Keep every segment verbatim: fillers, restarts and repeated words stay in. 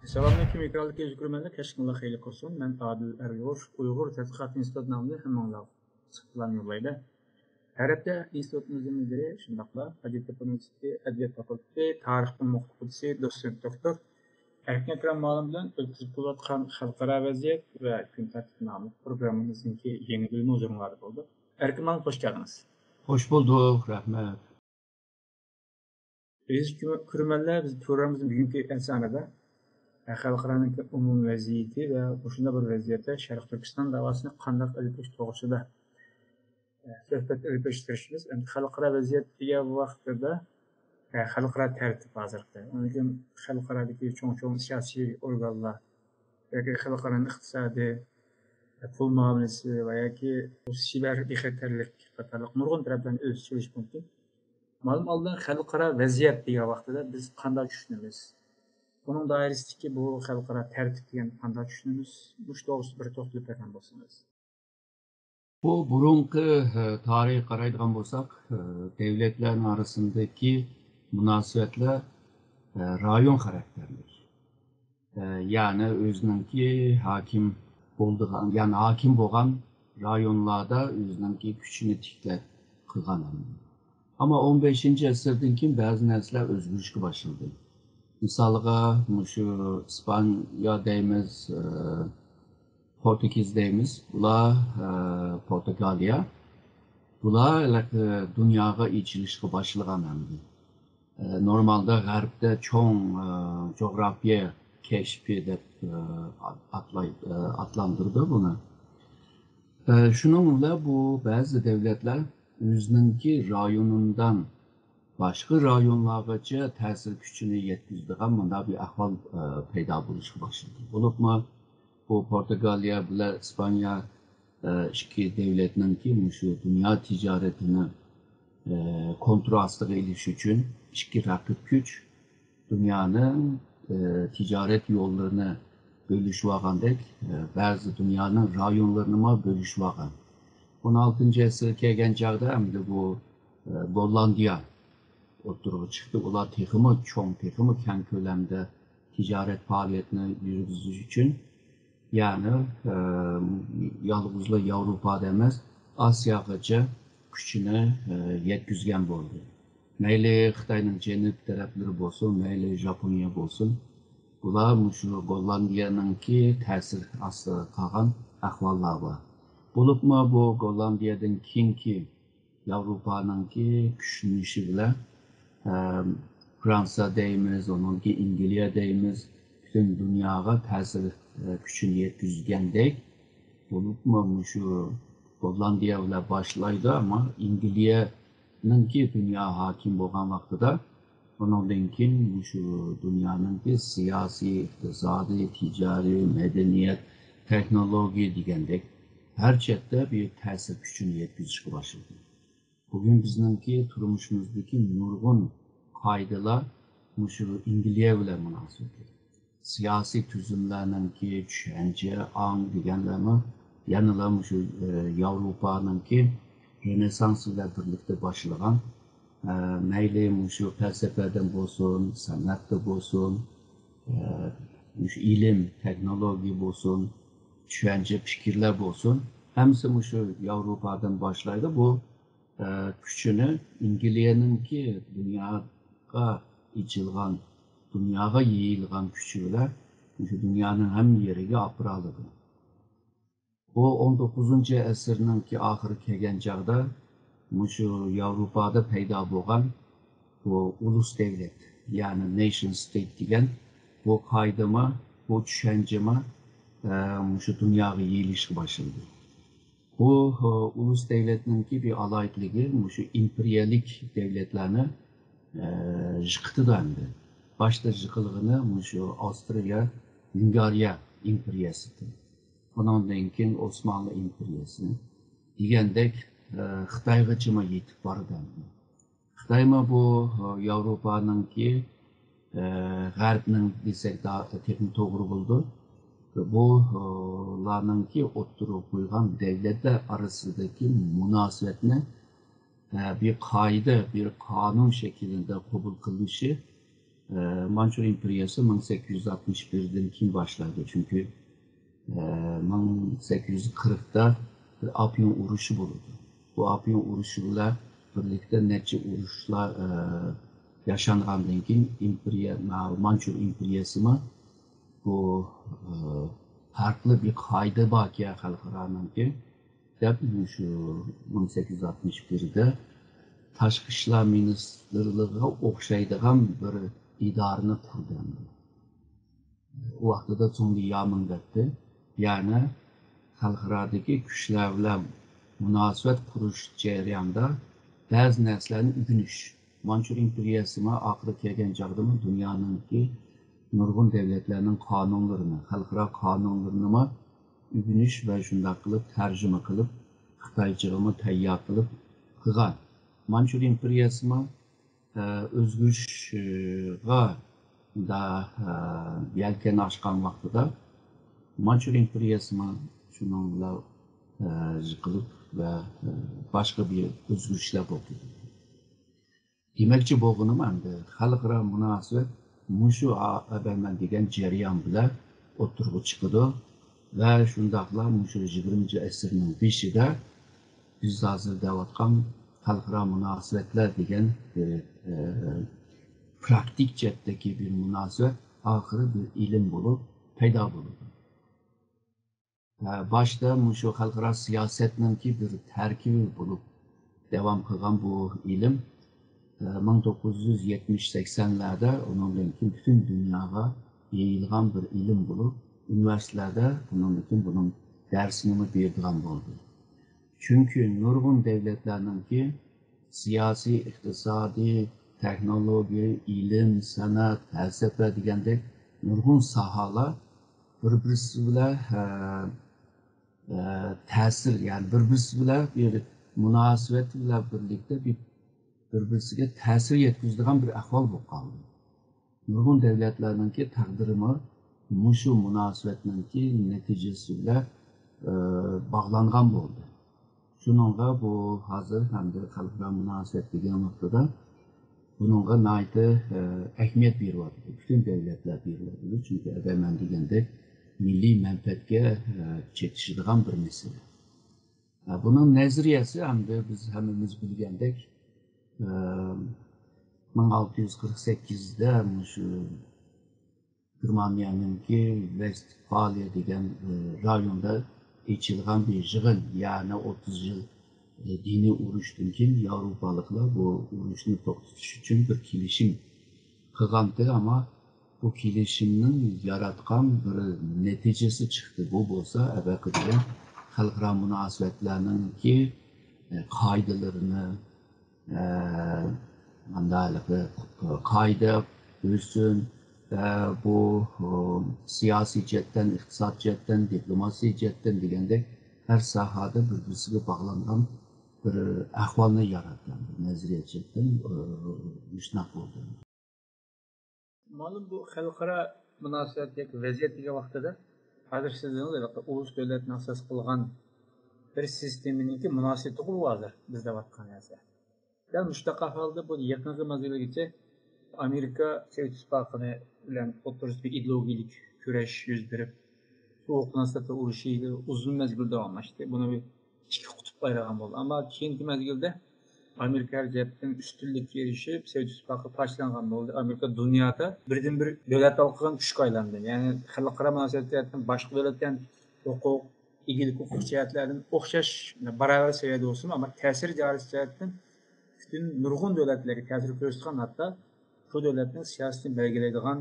ئەسسالامۇئەلەيكۇم، ئېكراندىكى ئۆز كۆرۈرمەنلەر، كەچلىكىڭلار خەيرلىك قىلسۇن. مەن ئادىل ئەرگۇروف، ئۇيغۇر تەتقىقات ئىنستىتۇتى نامىدىن ھەممىڭلارغا سالام يوللايمەن. ھەر ھەپتە ئىنستىتۇتىمىزنىڭ مۇدىرى، شۇنداقلا ئەدەبىيات ئۇنىۋېرسىتېتى ئەدەبىيات فاكۇلتېتى تارىخ پەن مۇخبىرى، دوتسېنت دوكتور ئەركىن ئەكرەم مۇئەللىم بىلەن ئۆتكۈزۈپ كېلىۋاتقان خەلقئارا ۋەزىيەت ۋە كۈن تەرتىپ ناملىق پروگراممىمىزنىڭكى يېڭى بۆلۈمى ھۇزۇرۇڭلاردا بولدى. ئەركىن مۇئەللىم، خوش كەلدىڭىز. خوش بولدۇق، رەھمەت. ئەزىز كۆرۈرمەنلەر، بىز پروگراممىمىزنىڭ بۈگۈنكى سانىدا خەلقئارانىڭ ئومۇمىي ۋەزىيىتى ۋە مۇشۇنداق بىر ۋەزىيەتتە شەرقىي تۈركىستان داۋاسىنى قانداق ئېلىپ بېرىش توغرىسىدا سۆھبەت ئېلىپ بېرىشكە تىرىشىمىز. ئەمدى خەلقئارا ۋەزىيەت دېگەن ۋاقتىدا، خەلقئارا تەرتىپ ھازىرقى، ئۇنىڭدىن كېيىن خەلقئارادىكى چوڭ-چوڭ سىياسىي ئورگانلار ياكى خەلقئارانىڭ ئىقتىسادىي، پۇل مۇئامىلىسى ۋە ياكى سىبەر بىخەتەرلىك قاتارلىق نۇرغۇن تەرەپلەرنى ئۆز ئىچىگە ئېلىشى مۇمكىن. مەلۇم ھالدا خەلقئارا ۋەزىيەت دېگەن ۋاقتىدا بىز قانداق چۈشىنىمىز؟ بۇنىڭ دائىرىسىدىكى بۇ خەلقئارا تەرتىپ دېگەننى قانداق چۈشىنىمىز؟ مۇشۇ توغرىسىدا بىر توختىلىپ بەرگەن بولسىڭىز. بۇ بۇرۇنقى، ئە، تارىخقا قارايدىغان بولساق، ئە، دۆلەتلەرنىڭ ئارىسىندىكى مۇناسىۋەتلەر، ئە، رايون خاراكتېرلىك. ئە، يەنى ئۆزىنىڭكى ھاكىم بولىدىغان، يەنى ھاكىم بولغان رايونلاردا ئۆزىنىڭكى كۈچىنى تىكلەپ قىلغان. ئەمما ئون بەشىنچى ئەسىردىن كېيىن بەزى نەرسىلەر ئۆزگىرىشكە باشلىدى. مىسالغا، مۇشۇ ئىسپانىيە دەيمىز، ئە، پورتۇگىز دەيمىز، بۇلار، ئە، پورتۇگالىيە، بۇلار ھېلىقى دۇنياغا ئېچىلىشقا باشلىغان ئەمدى. ئە، نورمالدا غەربتە چوڭ، ئە، جۇغراپىيە كەشپى دەپ، ئە، ئاتلاي-، ئە، ئاتلاندۇرىدۇ بۇنى. ئە، شۇنىڭ بىلەن بۇ بەزى دۆلەتلەر ئۆزىنىڭكى رايونىدىن باشقا رايونلارغىچە تەسىر كۈچىنى يەتكۈزىدىغان مۇنداق بىر ئەھۋال، ئە، پەيدا بولۇشقا باشلىدى. بولۇپمۇ بۇ پورتۇگالىيە بىلەن ئىسپانىيە، ئە، ئىككى دۆلەتنىڭكى مۇشۇ دۇنيا تىجارىتىنى، ئە، كونترول ئاستىغا ئېلىش ئۈچۈن ئىككى رەقىب كۈچ دۇنيانىڭ، ئە، تىجارەت يوللىرىنى بۆلۈشۈۋالغاندەك، ئە، بەزى دۇنيانىڭ رايونلىرىنىمۇ بۆلۈشۈۋالغان. ئون ئالتىنچى ئەسىرگە كەلگەن چاغدا ئەمدى بۇ، ئە، گوللاندىيە ئوتتۇرىغا چىقتى. ئۇلار تېخىمۇ چوڭ، تېخىمۇ كەڭ كۆلەمدە تىجارەت پائالىيىتىنى يۈرگۈزۈش ئۈچۈن، يەنى، ئە، يالغۇزلا ياۋروپادا ئەمەس، ئاسىياغىچە كۈچىنى، ئە، يەتكۈزگەن بولدى. مەيلى خىتاينىڭ جەنۇب تەرەپلىرى بولسۇن، مەيلى ژاپونىيە بولسۇن، بۇلار مۇشۇ گوللاندىيەنىڭكى تەسىر ئاستىدا قالغان ئەھۋاللار بار. بولۇپمۇ بۇ گوللاندىيەدىن كېيىنكى ياۋروپانىڭكى كۈچلىنىشى بىلەن، ئەم، فرانسىيە دەيمىز، ئۇنىڭدىن كېيىن ئەنگلىيە دەيمىز، پۈتۈن دۇنياغا تەسىر، ئە، كۈچىنى يەتكۈزگەندەك، بولۇپمۇ مۇشۇ گوللاندىيە بىلەن باشلايدۇ، ئەمما ئەنگلىيەنىڭكى دۇنيا ھاكىم بولغان ۋاقتىدا، ئۇنىڭدىن كېيىن مۇشۇ دۇنيانىڭكى سىياسىي، ئىقتىسادىي، تىجارىي، مەدەنىيەت، تېخنولوگىيە دېگەندەك ھەر چەتتە بىر تەسىر كۈچىنى يەتكۈزۈشكە باشلىدى. بۈگۈن بىزنىڭكى تۇرمۇشىمىزدىكى نۇرغۇن قائىدىلەر مۇشۇ ئەنگلىيە بىلەن مۇناسىۋەتلىك. سىياسىي تۈزۈملەرنىڭكى چۈشەنچە، ئاڭ دېگەنلەرمۇ يەنىلا مۇشۇ، ئە، ياۋروپانىڭكى رېنېسسانسى بىلەن بىرلىكتە باشلىغان، ئە، مەيلى مۇشۇ پەلسەپىدىن بولسۇن، سەنئەتتە بولسۇن، ئە، مۇشۇ ئىلىم، تېخنولوگىيە بولسۇن، چۈشەنچە، پىكىرلەر بولسۇن، ھەممىسى مۇشۇ ياۋروپادىن باشلايدۇ. بۇ، ئە، كۈچىنى ئەنگلىيەنىڭكى دۇنياغا ئېچىلغان، دۇنياغا يېيىلغان كۈچى بىلەن مۇشۇ دۇنيانىڭ ھەممە يېرىگە ئاپىرالىدۇ. بۇ ئون توققۇزىنچى ئەسىرنىڭكى ئاخىرى كەلگەن چاغدا مۇشۇ ياۋروپادا پەيدا بولغان بۇ ئۇلۇس دۆلەت، يەنى نېيشن ستېيت دېگەن بۇ قائىدىمۇ، بۇ چۈشەنچىمۇ، ئە، مۇشۇ دۇنياغا يېيىلىشقا باشلىدى. بۇ، ئۇلۇس دۆلەتنىڭكى بىر ئالاھىدىلىكى مۇشۇ ئىمپېرىيەلىك دۆلەتلەرنى، ئە، يىقىتىدۇ ئەمدى. باشتا يىقىلغىنى مۇشۇ ئاۋسترىيە، ھۈنگارىيە ئىمپېرىيەسى. ئۇنىڭدىن كېيىن ئوسمانلى ئىمپېرىيەسى دېگەندەك، ئە، خىتايغىچىمۇ يېتىپ بارىدۇ ئەمدى. خىتايمۇ بۇ، ئە، ياۋروپانىڭكى، ئە، غەربنىڭ دېسەك دا-، تېخىمۇ توغرا بولىدۇ. بۇ، ئە، لارنىڭكى ئوتتۇرىغا قويغان دۆلەتلەر ئارىسىدىكى مۇناسىۋەتنى، ئە، بىر قائىدە، بىر قانۇن شەكلىدە قوبۇل قىلىنىشى ئە، مانچۇر ئىمپېرىيەسى مىڭ سەككىز يۈز ئاتمىش بىردىن كېيىن باشلايدۇ. چۈنكى، ئە، مىڭ سەككىز يۈز قىرىقتا بىر ئاپيون ئۇرۇشى بولىدۇ. بۇ ئاپيون ئۇرۇشى بىلەن بىرلىكتە نەچچە ئۇرۇشلار، ئە، ياشانغاندىن كېيىن ئىمپېرىيە، ما-، مانچۇر ئىمپېرىيەسىمۇ بۇ، ئە، پەرقلىق بىر قائىدە باركەن خەلقئارانىڭكى، دەپ مۇشۇ مىڭ سەككىز يۈز ئاتمىش بىردە تاشقى ئىشلار مىنىستىرلىقىغا ئوخشايدىغان بىر ئىدارىنى قۇردى. ئۇ ۋاقتىدا زۇڭلى يامىڭ دەپتۇ. يەنى خەلقئارادىكى كۈچلەر بىلەن مۇناسىۋەت قۇرۇش جەريانىدا بەزى نەرسىلەرنى ئۆگىنىش. مانچۇر ئىمپېرىيەسىمۇ ئاخىرى كەلگەن چاغدىمۇ دۇنيانىڭكى نۇرغۇن دۆلەتلەرنىڭ قانۇنلىرىنى، خەلقئارا قانۇنلىرىنىمۇ ئۆگىنىش ۋە شۇنداق قىلىپ تەرجىمە قىلىپ، خىتايچىغىمۇ تەييار قىلىپ قىلغان. مانچۇر ئىمپېرىيەسىمۇ، ئە، ئۆزگىرىشىغا دا، ئە، يەلكەن ئاچقان ۋاقتىدا مانچۇر ئىمپېرىيەسىمۇ شۇنىڭ بىلەن، ئە، يىقىلىپ ۋە، ئە، باشقا بىر ئۆزگىرىشلەر بولدى. دېمەكچى بولغىنىم ئەمدى خەلقئارا مۇناسىۋەت مۇشۇ ئا-، ئەبەمەن دېگەن جەريان بىلەن ئوتتۇرىغا چىقىدۇ ۋە شۇنداقلا مۇشۇ يىگىرمىنچى ئەسىرنىڭ بېشىدا بىز ھازىر دەۋاتقان خەلقئارا مۇناسىۋەتلەر دېگەن، ئە، ئە، پراكتىك جەھەتتىكى بىر مۇناسىۋەت ئاخىرى بىر ئىلىم بولۇپ پەيدا بولىدۇ. ئە، باشتا مۇشۇ خەلقئارا سىياسەتنىڭكى بىر تەركىبى بولۇپ داۋام قىلغان بۇ ئىلىم، ئە، مىڭ توققۇز يۈز يەتمىش سەكسەنلەردە ئۇنىڭدىن كېيىن پۈتۈن دۇنياغا يېيىلغان بىر ئىلىم بولۇپ، ئۇنىۋېرسىتېتلاردا بۇنىڭدىن كېيىن بۇنىڭ دەرسىنىمۇ بېرىدىغان بولدى. چۈنكى نۇرغۇن دۆلەتلەرنىڭكى سىياسىي، ئىقتىسادىي، تېخنولوگىيە، ئىلىم، سەنئەت، پەلسەپە دېگەندەك نۇرغۇن ساھەلەر بىر-بىرسى بىلەن، ئە، ئە، تەسىر، يەنى بىر-بىرسى بىلەن بىر مۇناسىۋەت بىلەن بىرلىكتە بىر، بىر-بىرسىگە تەسىر يەتكۈزىدىغان بىر ئەھۋال بولۇپ قالدى. نۇرغۇن دۆلەتلەرنىڭكى تەقدىرىمۇ مۇشۇ مۇناسىۋەتنىڭكى نەتىجىسى بىلەن، ئە، باغلانغان بولدى. شۇنىڭغا بۇ ھازىر ھەمدە خەلقئارا مۇناسىۋەت دېگەن نۇقتىدا بۇنىڭغا ناھايىتى، ئە، ئەھمىيەت بېرىۋاتىدۇ. پۈتۈن دۆلەتلەر بېرىۋاتىدۇ. چۈنكى ئەگەر مەن دېگەندەك مىللىي مەنپەئەتكە، ئە، چېتىشىدىغان بىر مەسىلە. ئە، بۇنىڭ نەزەرىيەسى ھەمدە بىز ھەممىمىز بىلگەندەك، ئە، مىڭ ئالتە يۈز قىرىق سەككىزدە مۇشۇ گېرمانىيەنىڭكى ۋېستفالىيە دېگەن، ئى، رايوندا ئېچىلغان بىر يىغىن، يەنى ئوتتۇز يىل، ئى، دىنىي ئۇرۇشتىن كېيىن ياۋروپالىقلار بۇ ئۇرۇشنى توختىتىش ئۈچۈن بىر كېلىشىم قىلغانتى، ئەمما بۇ كېلىشىمنىڭ ياراتقان بىر نەتىجىسى چىقتى. بۇ بولسا ئەۋەقىدىن خەلقئارا مۇناسىۋەتلەرنىڭكى، ئى، قائىدىلىرىنى، ئە، مانداق قائىدە بولسۇن، ئە، بۇ، ئۇ، سىياسىي جەھەتتىن، ئىقتىساد جەھەتتىن، دىپلوماسىيە جەھەتتىن دېگەندەك ھەر ساھەدە بىر-بىرسىگە باغلانغان بىر ئەھۋالنى ياراتقان، بىر نەزەرىيە جەھەتتىن، ئۇ، مۇشۇنداق بولدى. مەلۇم، بۇ خەلقئارا مۇناسىۋەت ياكى ۋەزىيەت دېگەن ۋاقتىدا، ھازىر سىز دېدىڭىز، ھېلىقى ئۇلۇس دۆلەتنىڭ ئاساس قىلغان بىر سىستېمىنىڭكى مۇناسىۋىتى بۇ ھازىر بىز دەۋاتقان نەرسە. دەل مۇشۇنداق ئەھۋالدا بۇ يېقىنقى مەزگىلگىچە ئامېرىكا سوۋېت ئىتتىپاقىنى بىلەن ئوتتۇرىسىدا بىر ئىدېئولوگىيەلىك كۈرەش يۈز بېرىپ، سوغۇق مۇناسىۋەتلەر ئۇرۇشى ئۇزۇن مەزگىل داۋاملاشتى. بۇنى بىر ئىككى قۇتۇپ ئايرىغان بولدى. ئەمما كېيىنكى مەزگىلدە ئامېرىكا ھەر جەھەتتىن ئۈستۈنلۈككە ئېرىشىپ، سوۋېت ئىتتىپاقى پارچىلانغان بولدى. ئامېرىكا دۇنيادا بىردىنبىر دۆلەت ھالقىغان كۈچكە ئايلاندى. يەنى خەلقئارا مۇناسىۋەت جەھەتتىن باشقا دۆلەتلەر ھوقۇق، ئىگىلىك ھوقۇق جەھەتلەردىن ئوخشاش، باراۋەر سەۋىيەدە بولسىمۇ، ئەمما تەسىر دائىرىسى جەھەتتىن پۈتۈن نۇرغۇن دۆلەتلەرگە تەسىر كۆرسىتىدىغان، ھەتتا شۇ دۆلەتنىڭ سىياسىتىنى بەلگىلەيدىغان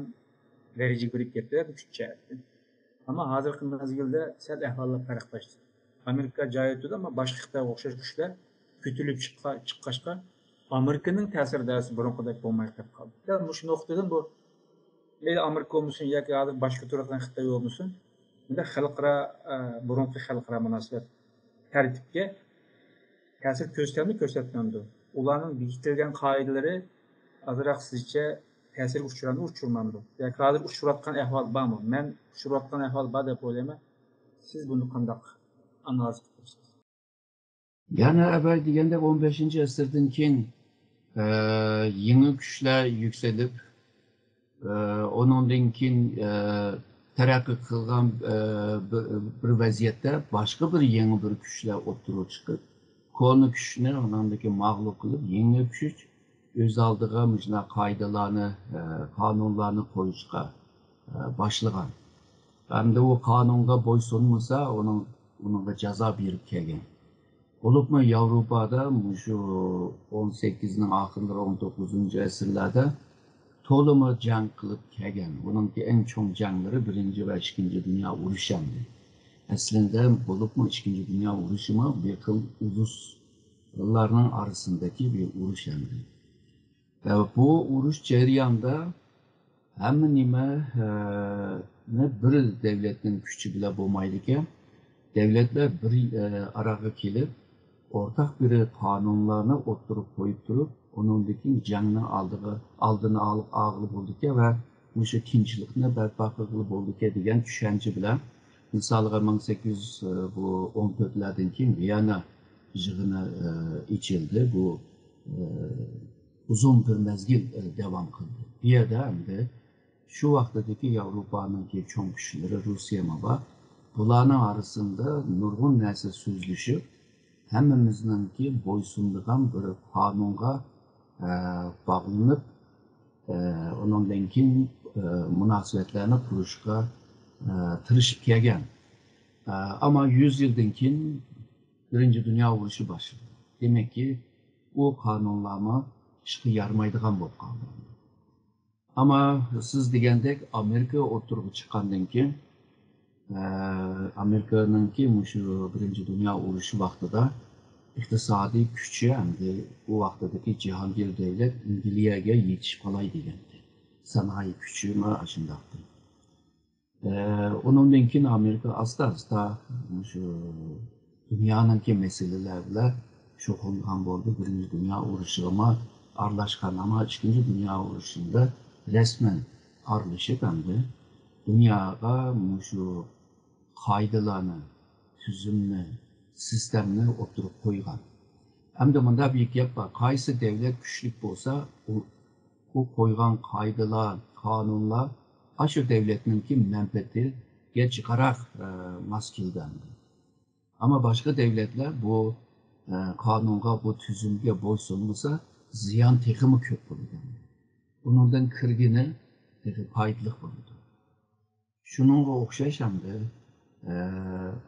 دەرىجىگە بېرىپ يەتتى كۈچ جەھەتتىن. ئەمما ھازىرقى مەزگىلدە سەل ئەھۋاللار پەرقلەشتى. ئامېرىكا جاي تۇتىدۇ، ئەمما باشقا خىتايغا ئوخشاش كۈچلەر كۆتۈرۈلۈپ چىققا-، چىققاچقا، ئامېرىكىنىڭ تەسىر دائىرىسى بۇرۇنقىدەك بولماي قېلىپ قالدى. دەل مۇشۇ نۇقتىدىن بۇ مەيلى ئامېرىكا بولمىسۇن ياكى ھازىر باشقا تۇرۇۋاتقان خىتاي بولمىسۇن، بۇنداق خەلقئارا، ئە، بۇرۇنقى خەلقئارا مۇناسىۋەت تەرتىپكە تەسىر كۆرسەتمىدى، كۆرسەتمەمدۇ؟ ئۇلارنىڭ بېكىتىلگەن قائىدىلىرى ئازراق سىزچە تەسىرگە ئۇچرامدۇ، ئۇچرىمامدۇ؟ ياكى ھازىر ئۇچراۋاتقان ئەھۋال بارمۇ؟ مەن ئۇچراۋاتقان ئەھۋال بار دەپ ئويلايمەن. سىز بۇنى قانداق ئانالىز قىلىسىز؟ يەنە ئەۋەل دېگەندەك، ئون بەشىنچى ئەسىردىن كېيىن، ئە، يېڭى كۈچلەر يۈكسىلىپ، ئە، ئۇنىڭدىن كېيىن، ئە، تەرەققىي قىلغان، ئە، بىر، بىر ۋەزىيەتتە باشقا بىر يېڭى بىر كۈچلەر ئوتتۇرىغا چىقىپ، كونا كۈچنى، ئۇنىڭدىن كېيىن مەغلۇپ قىلىپ، يېڭى كۈچ ئۆز ئالدىغا مۇشۇنداق قائىدىلەرنى، ئە، قانۇنلارنى قويۇشقا، ئە، باشلىغان. ئەمدى ئۇ قانۇنغا بويسۇنمىسا، ئۇنىڭ، ئۇنىڭغا جازا بېرىپ كەلگەن. بولۇپمۇ ياۋروپادا مۇشۇ ئون سەككىزىنىڭ ئاخىرلىرى، ئون توققۇزىنچى ئەسىرلەردە تولىمۇ جەڭ قىلىپ كەلگەن. ئۇنىڭكى ئەڭ چوڭ جەڭلىرى بىرىنچى ۋە ئىككىنچى دۇنيا ئۇرۇشى ئەمدى. ئەسلىندە بولۇپمۇ ئىككىنچى دۇنيا ئۇرۇشىمۇ بىر خىل ئۇلۇسلارنىڭ ئارىسىندىكى بىر ئۇرۇش ئەمدى. ئە، بۇ ئۇرۇش جەريانىدا ھەممە نېمە، ئە، نى بىر دەۋلەتنىڭ كۈچى بىلەن بولمايدىكەن. دەۋلەتلەر بىر، ئە، ئاراغا كېلىپ، ئورتاق بىر قانۇنلارنى ئوتتۇرىغا قويۇپ تۇرۇپ، ئۇنىڭدىن كېيىن جەڭنىڭ ئالدىغا، ئالدىنى ئال-، ئالغىلى بولىدىكەن ۋە مۇشۇ تىنچلىقنى بەرپا قىلغىلى بولىدىكەن دېگەن چۈشەنچە بىلەن، مىسالىغا، مىڭ سەككىز يۈز، ئە، بۇ ئون تۆتلەردىن كېيىن ۋىياننا يىغىنى، ئە، ئېچىلدى. بۇ، ئە، ئۇزۇن بىر مەزگىل، ئە، داۋام قىلدى. بۇ يەردە ئەمدى شۇ ۋاقتىدىكى ياۋروپانىڭكى چوڭ كۈچلىرى، روسىيەمۇ بار. بۇلارنىڭ ئارىسىدا نۇرغۇن نەرسە سۆزلىشىپ، ھەممىمىزنىڭكى بويسۇنىدىغان بىر قانۇنغا، ئە، باغلىنىپ، ئە، ئۇنىڭدىن كېيىن، ئە، مۇناسىۋەتلەرنى قۇرۇشقا، ئە، تىرىشىپ كەلگەن. ئە، ئەمما يۈز يىلدىن كېيىن بىرىنچى دۇنيا ئۇرۇشى باشلىدى. دېمەككى، ئۇ قانۇنلارمۇ ئىشقا يارىمايدىغان بولۇپ قالدى. ئەمما سىز دېگەندەك ئامېرىكا ئوتتۇرىغا چىققاندىن كېيىن، ئە، ئامېرىكانىڭكى مۇشۇ بىرىنچى دۇنيا ئۇرۇشى ۋاقتىدا ئىقتىسادىي كۈچى ئەمدى ئۇ ۋاقتىدىكى جاھانگىر دۆلەت ئىنگلىيەگە يېتىشىپ قالاي دېگەنىدى. سانائىي كۈچىمۇ ئاشۇنداقتى. ئە، ئۇنىڭدىن كېيىن ئامېرىكا ئاستا-ئاستا مۇشۇ دۇنيانىڭكى مەسىلىلەر بىلەن شۇغۇللانغان بولدى. بىرىنچى دۇنيا ئۇرۇشىغىمۇ ئارىلاشقان، ئەمما ئىككىنچى دۇنيا ئۇرۇشىدا رەسمەن ئارىلىشىپ ئەمدى دۇنياغا مۇشۇ قائىدىلارنى، تۈزۈمنى، سىستېمىنى ئوتتۇرىغا قويغان. ئەمدى مۇنداق بىر گەپ بار، قايسى دەۋلەت كۈچلۈك بولسا، ئۇ، ئۇ قويغان قائىدىلار، قانۇنلار ئاشۇ دەۋلەتنىڭكى مەنپەئەتىگە جىقراق، ئە، ماس كېلىدۇ ئەمدى. ئەمما باشقا دەۋلەتلەر بۇ، ئە، قانۇنغا، بۇ تۈزۈمگە بويسۇنمىسا، زىيان تېخىمۇ كۆپ بولىدۇ. ئۇنىڭدىن كىرگىنى تېخى پايدىلىق بولىدۇ. شۇنىڭغا ئوخشاش ئەمدى، ئە،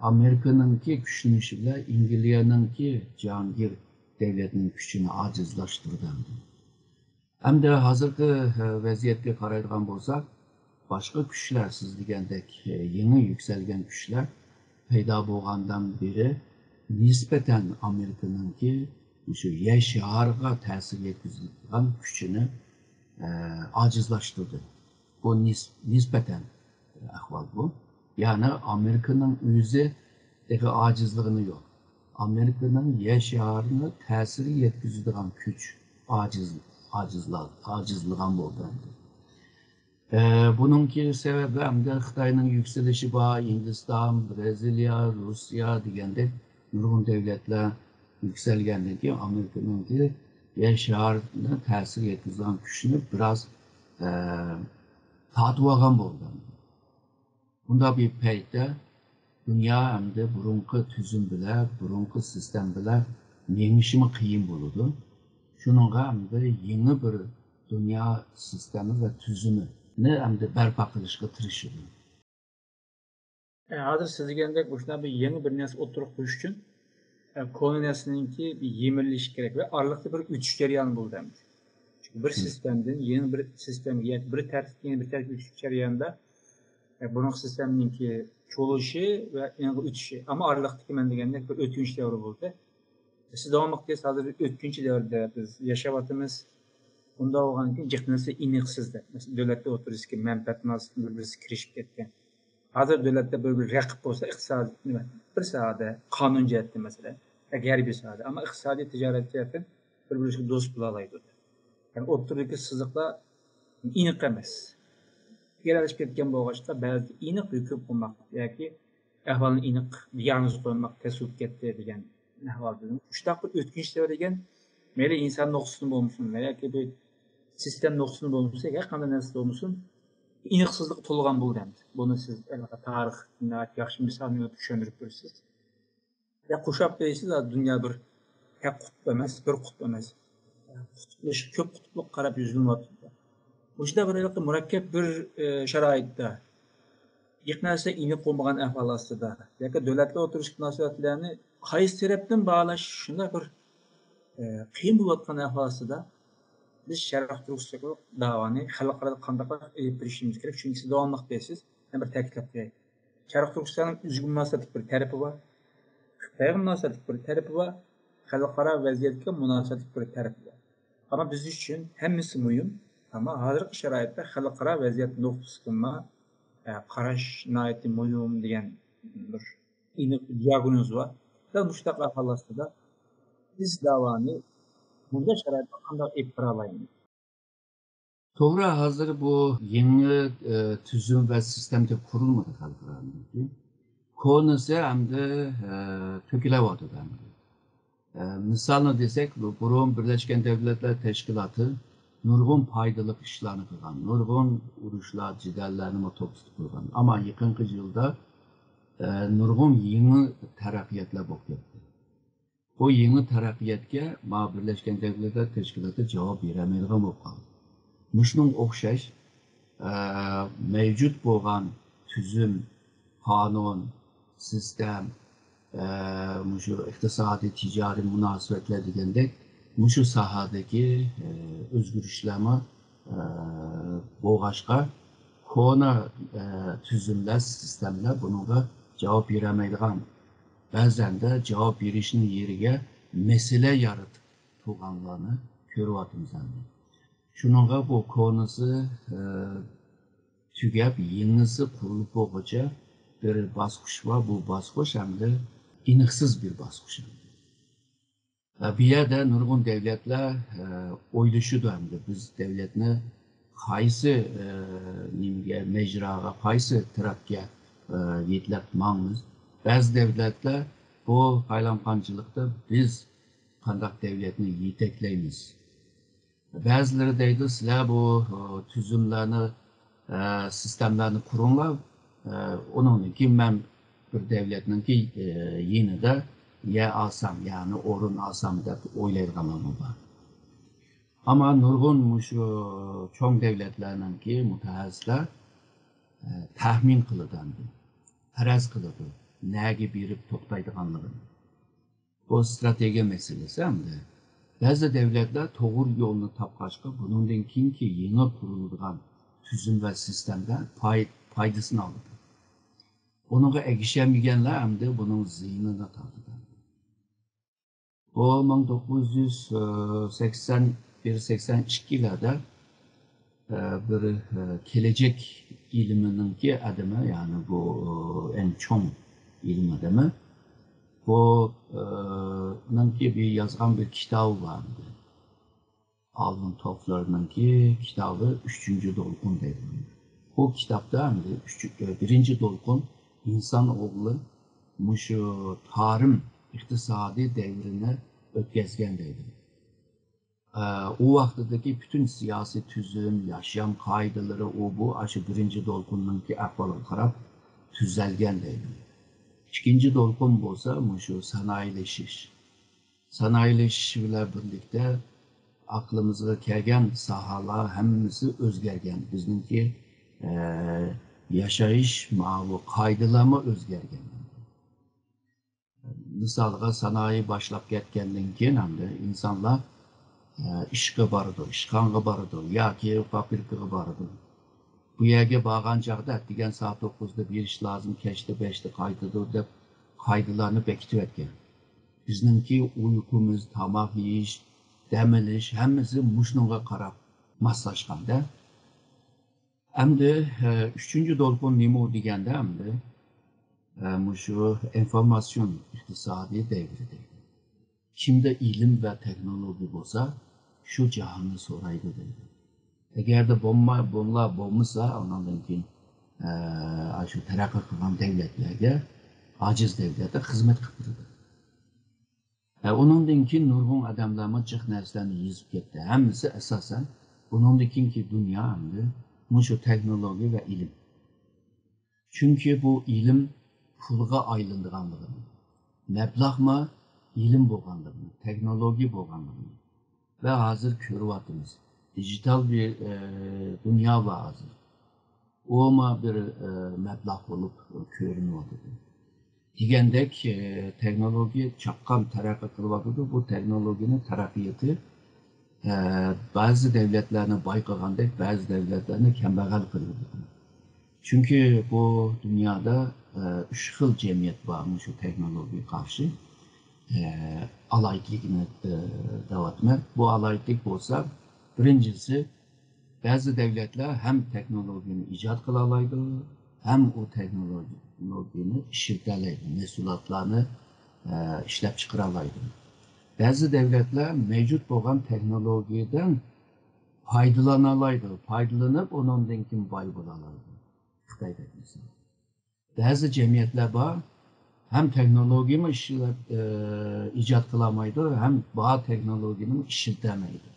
ئامېرىكىنىڭكى كۈچلىنىشى بىلەن ئىنگلىيەنىڭكى جاھانگىر دەۋلەتنىڭ كۈچىنى ئاجىزلاشتۇردى ئەمدى. ئەمدى ھازىرقى، ئە، ۋەزىيەتكە قارايدىغان بولساق، باشقا كۈچلەر، سىز دېگەندەك، ئە، يېڭى يۈكسەلگەن كۈچلەر پەيدا بولغاندىن بېرى نىسبەتەن ئامېرىكىنىڭكى مۇشۇ يەر شارىغا تەسىر يەتكۈزىدىغان كۈچىنى، ئە، ئاجىزلاشتۇردى. بۇ نىس-، نىسبەتەن ئەھۋال بۇ. يەنى ئامېرىكىنىڭ ئۆزى تېخى ئاجىزلىغىنى يوق. ئامېرىكىنىڭ يەر شارىنى تەسىر يەتكۈزىدىغان كۈچ ئاجىز، ئاجىزلا-، ئاجىزلىغان بولدى ئەمدى. ئە، بۇنىڭكى سەۋەبى ئەمدى خىتاينىڭ يۈكسىلىشى بار، ھىندىستان، بىرازىلىيە، روسىيە دېگەندەك نۇرغۇن دۆلەتلەر يۈكسەلگەندىن كېيىن ئامېرىكىنىڭكى يەر شارىنى تەسىر يەتكۈزىدىغان كۈچنى بىراز، ئە، تارتىۋالغان بولدى. بۇنداق بىر پەيتتە دۇنيا ئەمدى بۇرۇنقى تۈزۈم بىلەن، بۇرۇنقى سىستېما بىلەن مېڭىشىمۇ قىيىن بولىدۇ. شۇنىڭغا ئەمدى يېڭى بىر دۇنيا سىستېما ۋە تۈزۈمىنى ئەمدى بەرپا قىلىشقا تىرىشىدۇ. ئە، ھازىر سىز دېگەندەك مۇشۇنداق بىر يېڭى بىر نەرسە ئوتتۇرىغا قويۇش ئۈچۈن، ئە، كونا نەرسىنىڭكى بىر يېمىرىلىشى كېرەك ۋە ئارىلىقتا بىر ئۆتۈش جەريانى بولىدۇ ئەمدى. چۈنكى بىر سىستېمىدىن يېڭى بىر سىستېمىگە ياكى بىر تەرتىپتىن يېڭى بىر تەرتىپكە ئۆتۈش جەريانىدا، ئە، بۇرۇنقى سىستېمىنىڭكى چولۇشى ۋە يېڭىغا ئۆتۈشى. ئەمما ئارىلىقتىكى مەن دېگەندەك بىر ئۆتكۈنچى دەۋر بولدى. سىز داۋاملىق دەيسىز، ھازىر بىر ئۆتكۈنچى دەۋردە بىز ياشاۋاتىمىز. ئۇنداق بولغاندىكىن جىق نەرسە ئېنىقسىز دەپ. مەسىلەن، دۆلەتلەر ئوتتۇرىسىدىكى مەنپەئەتنازلىق بىر-بىرسىگە كىرىشىپ كەتكەن. ھازىر دۆلەتلەر بىر-بىرىگە رەقىب بولسا، ئىقتىساد، نېمە، بىر ساھەدە، قانۇن جەھەتتىن مەسىلەن، ياكى ھەربىي ساھەدە. ئەمما ئىقتىسادىي، تىجارەت جەھەتتىن بىر-بىرىگە دوست بولالايدۇ. يەنى ئوتتۇرىدىكى سىزىقلار ئېنىق ئەمەس. گىرەلىشىپ كەتكەن بولغاچقا، بەزىدە ئېنىق ھۆكۈم قىلماق ياكى ئەھۋالنى ئېنىق دىياگنوز قويماق تەس بولۇپ كەتتى دېگەن ئەھۋال. شۇنداق بىر ئۆتكۈنچى دەۋر دېگەن، مەيلى ئىنسان نۇقتىسىدىن بولمىسۇن، ياكى بىر سىستېما نۇقتىسىدىن بولمىسا، ھەر قانداق نەرسە بولمىسۇن، ئېنىقسىزلىققا تولغان بولدى ئەمدى. بۇنى سىز تارىخ ناھايىتى ياخشى مىسال بىلەن چۈشەندۈرۈپ بېرىسىز. يا قورشاپ بېرىسىز، دۇنيا بىر تەك قۇتۇپ ئەمەس، بىر قۇتۇپ ئەمەس. قۇتۇپلىشىپ، كۆپ قۇتۇپلۇققا قاراپ يۈزلىنىۋاتىدۇ. مۇشۇنداق بىر ھېلىقى مۇرەككەپ بىر، ئە، شارائىتتا ھېچ نەرسە ئېنىق بولمىغان ئەھۋال ئاستىدا ياكى دۆلەتلەر ئوتتۇرىسىدىكى مۇناسىۋەتلەرنى قايسى تەرەپتىن باھالاش شۇنداق بىر، ئە، قىيىن بولۇۋاتقان ئەھۋال ئاستىدا، بىز شەرقىي تۈركىستانلىق داۋانى خەلقئارادا قانداقراق ئېلىپ بېرىشىمىز كېرەك؟ چۈنكى سىز داۋاملىق دەيسىز، يەنە بىر تەكىتلەپ قوياي. شەرقىي تۈركىستاننىڭ ئۆزىگە مۇناسىۋەتلىك بىر تەرىپى بار. خىتايغا مۇناسىۋەتلىك بىر تەرىپى بار. خەلقئارا ۋەزىيەتكە مۇناسىۋەتلىك بىر تەرىپى بار. ئەمما بىز ئۈچۈن ھەممىسى مۇھىم. ئەمما ھازىرقى شارائىتتا خەلقئارا ۋەزىيەت نۇقتىسىدىنمۇ، ئە، قاراش ناھايىتى مۇھىم دېگەن بىر ئېنىق دىياگنوز بار. دەل مۇشۇنداق ئەھۋال ئاستىدا بىز داۋانى بۇنداق شارائىتتا قانداق ئېلىپ بارالايمىز؟ توغرا، ھازىر بۇ يېڭى، ئە، تۈزۈم ۋە سىستېما دەپ قۇرۇلمىدى خەلقئارانىڭكى. كونىسى ئەمدى، ئە، تۆكۈلۈۋاتىدۇ ئەمدى. ئە، مىسالنى دېسەك، بۇ بۇرۇن بىرلەشكەن دەۋلەتلەر تەشكىلاتى نۇرغۇن پايدىلىق ئىشلارنى قىلغان، نۇرغۇن ئۇرۇشلار، جېدەللەرنىمۇ توختىتىپ قويغان. ئەمما يېقىنقى يىلدا، ئە، نۇرغۇن يېڭى تەرەققىياتلار بولۇپ كەتتى. بۇ يېڭى تەرەققىياتقا ما بىرلەشكەن دەۋلەتلەر تەشكىلاتى جاۋاب بېرەلمەيدىغان بولۇپ قالدى. مۇشۇنىڭغا ئوخشاش، ئە، مەۋجۇت بولغان تۈزۈم، قانۇن، سىستېما، ئە، مۇشۇ ئىقتىسادىي، تىجارىي مۇناسىۋەتلەر دېگەندەك، مۇشۇ ساھەدىكى، ئە، ئۆزگىرىشلەرمۇ، ئە، بولغاچقا، كونا، ئە، تۈزۈملەر، سىستېمىلەر بۇنىڭغا جاۋاب بېرەلمەيدىغان، بەزەندە جاۋاب بېرىشنىڭ يېرىگە مەسىلە يارىتىپ تۇرغانلارنى كۆرۈۋاتىمىز ئەمدى. شۇنىڭغا بۇ كونىسى، ئە، تۈگەپ، يېڭىسى قۇرۇلۇپ بولغۇچە بىر باسقۇچ بار. بۇ باسقۇچ ئەمدى ئېنىقسىز بىر باسقۇچ. ئە، بۇ يەردە نۇرغۇن دەۋلەتلەر، ئە، ئويلىشىدۇ ئەمدى، بىز دەۋلەتنى قايسى، ئە، نېمىگە، مەجراغا، قايسى تەرەپكە، ئە، يېتىلەپ ماڭىمىز. بەزى دەۋلەتلەر بۇ قايلامقانچىلىقتا بىز قانداق دەۋلەتنى يېتەكلەيمىز؟ بەزىلىرى دەيدۇ، سىلەر بۇ، ئە، تۈزۈملەرنى، ئە، سىستېمىلارنى قۇرۇڭلار، ئە، ئۇنىڭدىن كېيىن مەن بىر دەۋلەتنىڭكى، ئە، يېنىدا يەر ئالسام، يەنى ئورۇن ئالسام دەپ ئويلايدىغانلارمۇ بار. ئەمما نۇرغۇن مۇشۇ چوڭ دەۋلەتلەرنىڭكى مۇتەخەسسىسلەر، ئە، تەخمىن قىلىدۇ ئەمدى، پەرەز قىلىدۇ، نەگە بېرىپ توختايدىغانلىقىنى. بۇ ستراتېگىيە مەسىلىسى ئەمدى. بەزى دەۋلەتلەر توغرا يولنى تاپقاچقا، بۇنىڭدىن كېيىنكى يېڭى قۇرۇلىدىغان تۈزۈم ۋە سىستېمىدە پاي-، پايدىسىنى ئالىدۇ. بۇنىڭغا ئەگىشەلمىگەنلەر ئەمدى بۇنىڭ زىيىنىنى تارتىدۇ. بۇ مىڭ توققۇز يۈز سەكسەن بىر، سەكسەن ئىككىلەردە، ئە، بىر، ئە، كېلەچەك ئىلمىنىڭكى ئادىمى، يەنى بۇ، ئە، ئەڭ چوڭ ئىلىم ئادىمى. بۇ، ئە، نىڭكى بىر يازغان بىر كىتابى بار ئىدى. ئالۋىن توفلېرنىڭكى كىتابى ئۈچىنچى دولقۇن دەيدۇ. بۇ كىتابتا ئەمدى ئۈچ-، ئە، بىرىنچى دولقۇن ئىنسان ئوغلى مۇشۇ تارىم ئىقتىسادىي دەۋرىنى ئۆتكەزگەن دەيدۇ. ئە، ئۇ ۋاقتىدىكى پۈتۈن سىياسىي تۈزۈم، ياشام قائىدىلىرى، ئۇ بۇ ئاشۇ بىرىنچى دولقۇننىڭكى ئەھۋالىغا قاراپ تۈزەلگەن دەيدۇ. ئىككىنچى دولقۇن بولسا مۇشۇ سانائىيلىشىش. سانائىيلىشىش بىلەن بىرلىكتە ئەقلىمىزگە كەلگەن ساھەلەر ھەممىسى ئۆزگەرگەن. بىزنىڭكى، ئە، ياشايىش ماۋۇ قائىدىلەرمۇ ئۆزگەرگەن. مىسالغا، سانائىي باشلاپ كەتكەندىن كېيىن ئەمدى ئىنسانلار، ئە، ئىشقا بارىدۇ، ئىشخانىغا بارىدۇ ياكى فابرىكىغا بارىدۇ. بۇ يەرگە بارغان چاغدا ئەتىگەن سائەت توققۇزدا بېرىش لازىم، كەچتە بەشتە قايتىدۇ دەپ قائىدىلارنى بېكىتىۋەتكەن. بىزنىڭكى ئۇيقۇمىز، تاماق يېيىش، دەم ئېلىش ھەممىسى مۇشۇنىڭغا قاراپ ماسلاشقاندا. ئەمدى، ئە، ئۈچىنچى دولقۇن نېمە دېگەندە، ئەمدى، ئە، مۇشۇ ئىنفورماتسىيون ئىقتىسادىي دەۋرى دەيدۇ. كىمدە ئىلىم ۋە تېخنولوگىيە بولسا، شۇ جاھاننى سورايدۇ دەيدۇ. ئەگەردە بولما-، بۇلار بولمىسا، ئاندىن كېيىن، ئە، شۇ تەرەققىي قىلغان دەۋلەتلەرگە، ئاجىز دەۋلەتلەر خىزمەت قىلىپ تۇرىدۇ. ئە، ئۇنىڭدىن كېيىن نۇرغۇن ئادەملەرمۇ جىق نەرسىلەرنى يېزىپ كەتتى. ھەممىسى ئاساسەن بۇنىڭدىن كېيىنكى دۇنيا ئەمدى مۇشۇ تېخنولوگىيە ۋە ئىلىم. چۈنكى بۇ ئىلىم پۇلغا ئايلىنىدىغانلىقىنى، مەبلەغمۇ ئىلىم بولغانلىقىنى، تېخنولوگىيە بولغانلىقىنى ۋە ھازىر كۆرۈۋاتىمىز. دىجىتال بىر، ئە، دۇنيا بار ھازىر. ئۇمۇ بىر، ئە، مەبلەغ بولۇپ كۆرۈنۈۋاتىدۇ. دېگەندەك، ئە، تېخنولوگىيە چاققان تەرەققىي قىلىۋاتىدۇ. بۇ تېخنولوگىيەنىڭ تەرەققىياتى، ئە، بەزى دەۋلەتلەرنى باي قىلغاندەك، بەزى دەۋلەتلەرنى كەمبەغەل قىلىۋاتىدۇ. چۈنكى بۇ دۇنيادا، ئە، ئۈچ خىل جەمئىيەت بار مۇشۇ تېخنولوگىيەگە قارشى، ئە، ئالاھىدىلىكىنى، ئە، دەۋاتىمەن. بۇ ئالاھىدىلىك بولسا، بىرىنچىسى، بەزى دەۋلەتلەر ھەم تېخنولوگىيەنى ئىجاد قىلالايدۇ، ھەم ئۇ تېخنولوگىيەنى ئىشلىتەلەيدۇ، مەھسۇلاتلارنى، ئە، ئىشلەپچىقىرالايدۇ. بەزى دەۋلەتلەر مەۋجۇت بولغان تېخنولوگىيەدىن پايدىلانالايدۇ، پايدىلىنىپ ئۇنىڭدىن كېيىن باي بولالايدۇ. خىتايدەك مىسال. بەزى جەمئىيەتلەر بار، ھەم تېخنولوگىيەمۇ ئىشلەپ، ئە، ئىجاد قىلالمايدۇ، ھەم بار تېخنولوگىيەنىمۇ ئىشلىتەلمەيدۇ.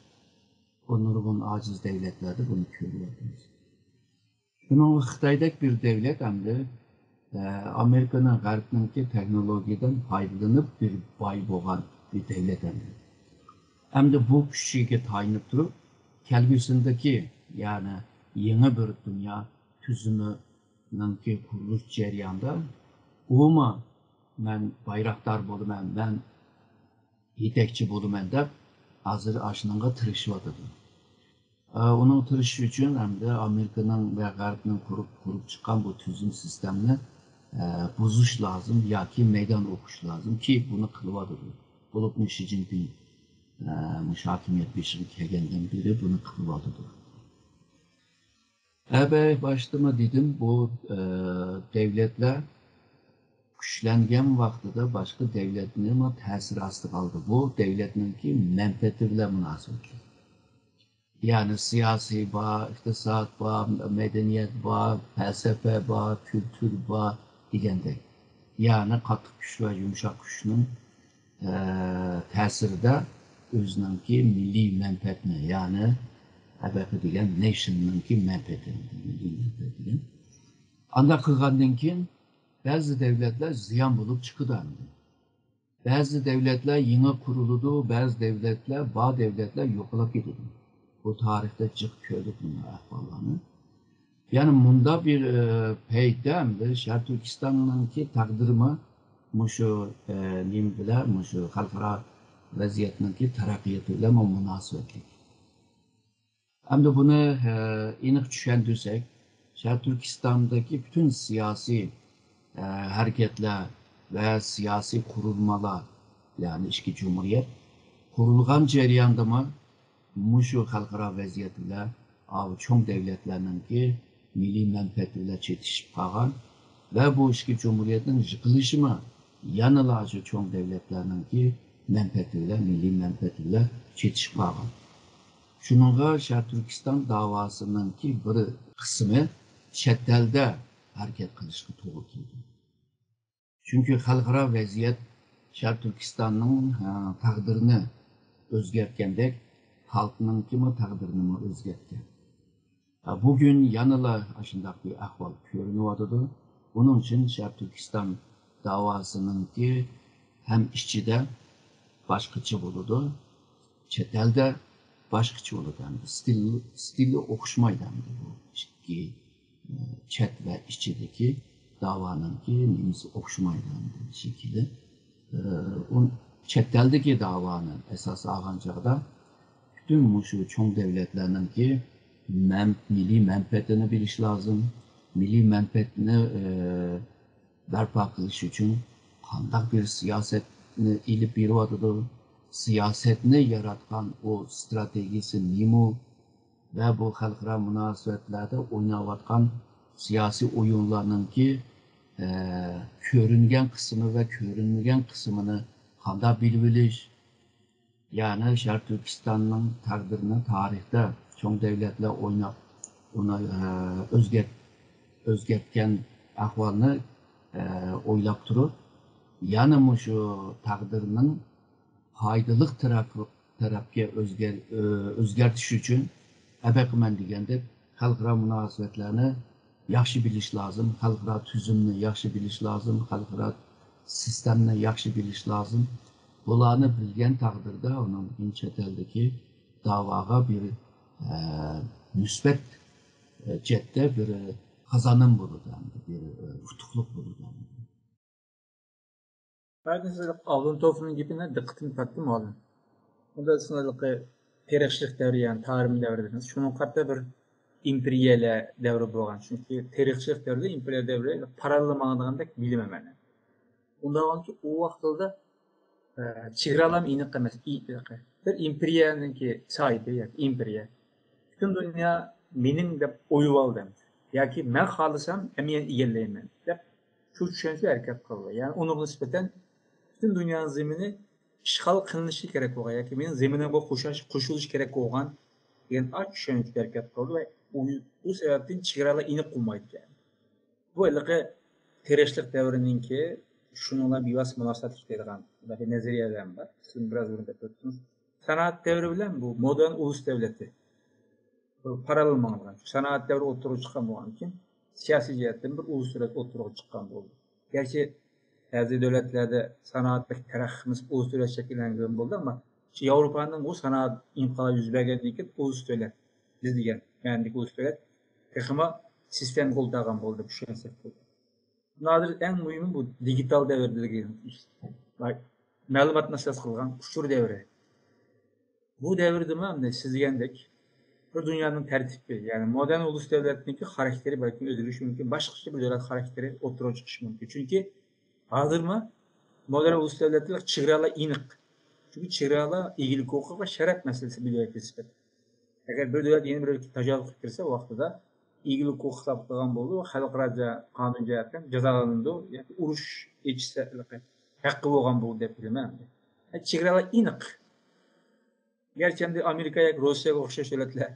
بۇ نۇرغۇن ئاجىز دەۋلەتلەردە بۇنى كۆرۈۋاتىمىز. شۇنىڭغا خىتايدەك بىر دەۋلەت ئەمدى، ئە، ئامېرىكىنىڭ، غەربنىڭكى تېخنولوگىيەدىن پايدىلىنىپ بىر باي بولغان بىر دەۋلەت ئەمدى. ئەمدى بۇ كۈچىگە تايىنىپ تۇرۇپ، كەلگۈسىدىكى، يەنى يېڭى بىر دۇنيا تۈزۈمىنىڭكى قۇرۇلۇش جەريانىدا ئۇمۇ مەن بايراقدار بولىمەن، مەن يېتەكچى بولىمەن دەپ ھازىر ئاشۇنىڭغا تىرىشىۋاتىدۇ. ئۇنىڭ تىرىشىشى ئۈچۈن ئەمدى ئامېرىكىنىڭ ۋە غەربنىڭ قۇرۇپ، قۇرۇپ چىققان بۇ تۈزۈم سىستېمىنى، ئە، بۇزۇش لازىم ياكى مەيدان ئوقۇش لازىم كى بۇنى قىلىۋاتىدۇ. بولۇپمۇ شى جىنپىڭ، ئە، مۇشۇ ھاكىمىيەت بېشىغا كەلگەندىن بېرى بۇنى قىلىۋاتىدۇ. ئەبەي باشتىمۇ دېدىم، بۇ، ئە، دەۋلەتلەر كۈچلەنگەن ۋاقتىدا باشقا دەۋلەتنىمۇ تەسىر ئاستىغا ئالىدۇ. بۇ دەۋلەتنىڭكى مەنپەئەتى بىلەن مۇناسىۋەتلىك. يەنى سىياسىي بار، ئىقتىساد بار، مەدەنىيەت بار، پەلسەپە بار، كۈلتۈر بار دېگەندەك. يەنى قاتتىق كۈچ ۋە يۇمشاق كۈچنىڭ، ئە، تەسىرىدە ئۆزىنىڭكى مىللىي مەنپەئەتنى، يەنى ئەبەقى دېگەن نېشننىڭكى مەنپەئەتى، مىللىي مەنپەئەت دېگەن. ئانداق قىلغاندىن كېيىن بەزى دەۋلەتلەر زىيان بولۇپ چىقىدۇ ئەمدى. بەزى دەۋلەتلەر يېڭى قۇرۇلىدۇ، بەزى دەۋلەتلەر، بار دەۋلەتلەر يوقىلاپ كېتىدۇ. بۇ تارىختا جىق كۆردۇق بۇنداق ئەھۋاللارنى. يەنى مۇنداق بىر، ئە، پەيتتە ئەمدى شەرقىي تۈركىستاننىڭكى تەقدىرىمۇ مۇشۇ، ئە، نېمە بىلەن، مۇشۇ خەلقئارا ۋەزىيەتنىڭكى تەرەققىياتى بىلەن مۇناسىۋەتلىك. ئەمدى بۇنى، ئە، ئېنىق چۈشەندۈرسەك، شەرقىي تۈركىستاندىكى پۈتۈن سىياسىي، ئە، ھەرىكەتلەر ۋە سىياسىي قۇرۇلمىلار، يەنى ئىككى جۇمھۇرىيەت قۇرۇلغان جەرياندىمۇ مۇشۇ خەلقئارا ۋەزىيەت بىلەن ئاۋۇ چوڭ دەۋلەتلەرنىڭكى مىللىي مەنپەئەتى بىلەن چېتىشىپ قالغان ۋە بۇ ئىككى جۇمھۇرىيەتنىڭ يىقىلىشىمۇ يەنىلا شۇ چوڭ دەۋلەتلەرنىڭكى مەنپەئەتى بىلەن، مىللىي مەنپەئەتى بىلەن چېتىشىپ قالغان. شۇنىڭغا شەرقىي تۈركىستان داۋاسىنىڭكى بىر قىسمى چەت ئەلدە ھەرىكەت قىلىشقا توغرا كېلىدۇ. چۈنكى خەلقئارا ۋەزىيەت شەرقىي تۈركىستاننىڭ، ھە، تەقدىرىنى ئۆزگەرتكەندەك، خەلقنىڭكىمۇ تەقدىرىنىمۇ ئۆزگەرتكەن. ھە، بۈگۈن يەنىلا ئاشۇنداق بىر ئەھۋال كۆرۈنۈۋاتىدۇ. بۇنىڭ ئۈچۈن شەرقىي تۈركىستان داۋاسىنىڭكى ھەم ئىچىدە باشقىچە بولىدۇ، چەت ئەلدە باشقىچە بولىدۇ. ئەمدى ستىل، ستىلى ئوخشىمايدۇ ئەمدى بۇ ئىككى، ئە، چەت ۋە ئىچىدىكى داۋانىڭكى نېمىسى ئوخشىمايدۇ ئەمدى شەكلى. ئە، ئۇ چەت ئەلدىكى داۋانى ئاساس ئالغان چاغدا پۈتۈن مۇشۇ چوڭ دەۋلەتلەرنىڭكى مەن-، مىللىي مەنپەئەتىنى بىلىش لازىم. مىللىي مەنپەئەتنى، ئە، بەرپا قىلىش ئۈچۈن قانداق بىر سىياسەتنى ئېلىپ بېرىۋاتىدۇ؟ سىياسەتنى ياراتقان ئۇ ستراتېگىيىسى نېمە؟ ۋە بۇ خەلقئارا مۇناسىۋەتلەردە ئويناۋاتقان سىياسىي ئويۇنلارنىڭكى، ئە، كۆرۈنگەن قىسمى ۋە كۆرۈنمىگەن قىسمىنى قانداق بىلىۋېلىش؟ يەنى شەرقىي تۈركىستاننىڭ تەقدىرىنى تارىختا چوڭ دەۋلەتلەر ئويناپ، ئۇنى، ئە، ئۆزگەرت-، ئۆزگەرتكەن ئەھۋالنى، ئە، ئويلاپ تۇرۇپ، يەنە مۇشۇ تەقدىرنىڭ پايدىلىق تەرەپ-، تەرەپكە ئۆزگەر-، ئۆ-، ئۆزگەرتىش ئۈچۈن، ئەبەقىمەن دېگەندەك خەلقئارا مۇناسىۋەتلەرنى ياخشى بىلىش لازىم، خەلقئارا تۈزۈمنى ياخشى بىلىش لازىم، خەلقئارا سىستېمىنى ياخشى بىلىش لازىم. بۇلارنى بىلگەن تەقدىردە ئۇنىڭدىن كېيىن چەت ئەلدىكى داۋاغا بىر، ئە، مۇسبەت، ئە، جەھەتتە بىر قازانىم بولىدۇ، ھەم بىر، ئە، ئۇتۇقلۇق بولىدۇ. بەزى سىز ئابلىتوفنىڭ گېپىنى دىققىتىمنى تارتتى، مۇئەللىم. ئۇندا سىز ھېلىقى تېرىقچىلىق دەۋرى، يەنى تارىم دەۋرى دېدىڭىز. شۇنىڭغا قارىتا بىر ئىمپېرىيەلەر دەۋرى بولغان. چۈنكى تېرىقچىلىق دەۋرىدە ئىمپېرىيە دەۋرى پاراللېل ماڭىدىغاندەك بىلىمەن مەن. ئۇنداق بولغانكى، ئۇ ۋاقىتلاردا، ئە، چېگرالارمۇ ئېنىق ئەمەس. ئى-، بىر ئىمپېرىيەنىڭكى ساھىبى ياكى ئىمپېرىيە. پۈتۈن دۇنيا مېنىڭ دەپ ئويلىۋالدى. ياكى مەن خالىسام ھەممە يەرنى ئىگىلەيمەن دەپ شۇ چۈشەنچىدە ھەرىكەت قىلدى. يەنى ئۇنىڭغا نىسبەتەن پۈتۈن دۇنيانىڭ زېمىنى ئىشغال قىلىنىشى كېرەك بولغان ياكى مېنىڭ زېمىنىمغا قوشاش-، قوشۇلۇشى كېرەك بولغان دېگەن ئاشۇ چۈشەنچىدە ھەرىكەت قىلدى ۋە ئۇ، ئۇ سەۋەبتىن چېگرالار ئېنىق بولمايدىكەن. بۇ ھېلىقى تېرىقچىلىق دەۋرىنىڭكى شۇنىڭ بىلەن بىۋاسىتە مۇناسىۋەتلىك دەيدىغان بىر نەزەرىيەلەرمۇ بار. سىز بىراز بۇرۇن دەپ ئۆتتىڭىز. سانائەت دەۋرى بىلەن بۇ مودېرن ئۇلۇس دەۋلىتى بىر پاراللېل ماڭىدىغان. سانائەت دەۋرى ئوتتۇرىغا چىققان بولغاندىن كېيىن، سىياسىي جەھەتتىن بىر ئۇلۇس دۆلەت ئوتتۇرىغا چىققان بولدى. گەرچە بەزى دۆلەتلەردە سانائەت بەك تەرەققىي قىلمىسا، ئۇلۇس دۆلەت شەكىللەنگەن بولدى، ئەمما ياۋروپانىڭ بۇ سانائەت ئىنقىلابى يۈز بەرگەندىن كېيىن ئۇلۇس دۆلەت، بىز دېگەن مەنىدىكى ئۇلۇس دۆلەت تېخىمۇ سىستېمىگە ئولتۇرغان بولدى دەپ چۈشەنسەك بولىدۇ. ھازىر ئەڭ مۇھىمى بۇ دىگىتال دەۋر دېگەن ئىش. مەلۇماتنى ئاساس قىلغان ئۇچۇر دەۋرى. بۇ دەۋردىمۇ ئەمدى سىز دېگەندەك بىر دۇنيانىڭ تەرتىپى، يەنى مودېرن ئۇلۇس دۆلەتنىڭكى خاراكتېرى بەلكىم ئۆزگىرىشى مۇمكىن، باشقىچە بىر دۆلەت خاراكتېرى ئوتتۇرىغا چىقىشى مۇمكىن. چۈنكى ھازىرمۇ مودېرن ئۇلۇس دۆلەتلەر چېگرالار ئېنىق. چۈنكى چېگرالار ئىگىلىك ھوقۇقى ۋە شەرەپ مەسىلىسى بىر دۆلەتكە نىسبەتەن. ئەگەر بىر دۆلەت يەنە بىر دۆلەتكە تاجاۋۇز قىلىپ كىرسە، ۋاقتىدا ئىگىلىك ھوقۇقى خىلاپ قىلغان بولىدۇ ۋە خەلقئارا جا-، قانۇن جەھەتتىن جازالىنىدۇ ياكى ئۇرۇش ئېچىشى ھەققى بولغان بولىدۇ دەپ بىلىمەن. چېگرالار ئېنىق. گەرچە ئەمدى ئامېرىكا ياكى روسىيەگە ئوخشاش دۆلەتلەر،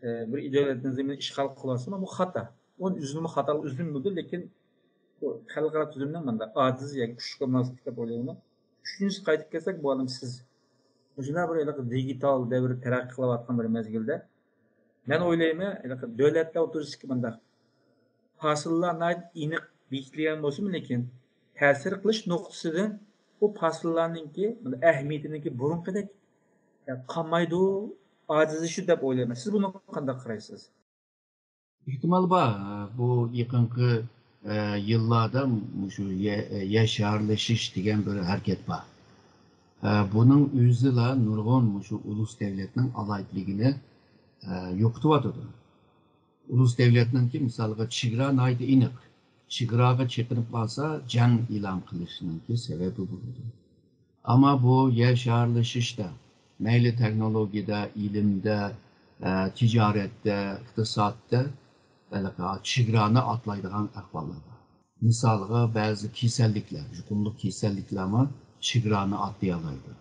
ئە، بىر دۆلەتنىڭ زېمىنىنى ئىشغال قىلىۋاتسىمۇ، بۇ خاتا. ئۇنى ئۈزۈلمە خاتالىق ئۈزۈلمىدى، لېكىن بۇ خەلقئارا تۈزۈمنىڭ مۇنداق ئاجىز ياكى كۈچلۈك بولماسلىقى دەپ ئويلايمەن. ئۈچىنچىسى، قايتىپ كەلسەك، بۇ ئادەم سىز مۇشۇنداق بىر ھېلىقى دىگىتال دەۋر تەرەققىي قىلىۋاتقان بىر مەزگىلدە مەن ئويلايمەن، ھېلىقى دۆلەتلەر ئوتتۇرىسىدىكى مۇنداق پاسىللار ناھايىتى ئېنىق بېكىتىلگەن بولسىمۇ، لېكىن تەسىر قىلىش نۇقتىسىدىن بۇ پاسىللارنىڭكى ئەھمىيىتىنىڭكى بۇرۇنقىدەك قالمايدۇ، ئاجىزلىشىدۇ دەپ ئويلايمەن. سىز بۇنىڭغا قانداق قارايسىز؟ ئېھتىمال بار، بۇ يېقىنقى، ئە، يىللاردا مۇشۇ يە-، يەر شارلىشىش دېگەن بىر ھەرىكەت بار. ئە، بۇنىڭ ئۆزىلا نۇرغۇن مۇشۇ ئۇلۇس دەۋلەتنىڭ ئالاھىدىلىكىنى، ئە، يوقىتىۋاتىدۇ. ئۇلۇس دەۋلەتنىڭكى، مىسالغا، چېگرا ناھايىتى ئېنىق. چېگراغا چېقىنىپ قالسا، جەڭ ئېلان قىلىشنىڭكى سەۋەبى بولىدۇ. ئەمما بۇ يەر شارلىشىشتا، مەيلى تېخنولوگىيەدە، ئىلىمدە، ئە، تىجارەتتە، ئىقتىسادتا، ھېلىقى چېگرانى ئاتلايدىغان ئەھۋاللار بار. مىسالغا، بەزى كېسەللىكلەر، يۇقۇملۇق كېسەللىكلەرمۇ چېگرانى ئاتلىيالايدۇ.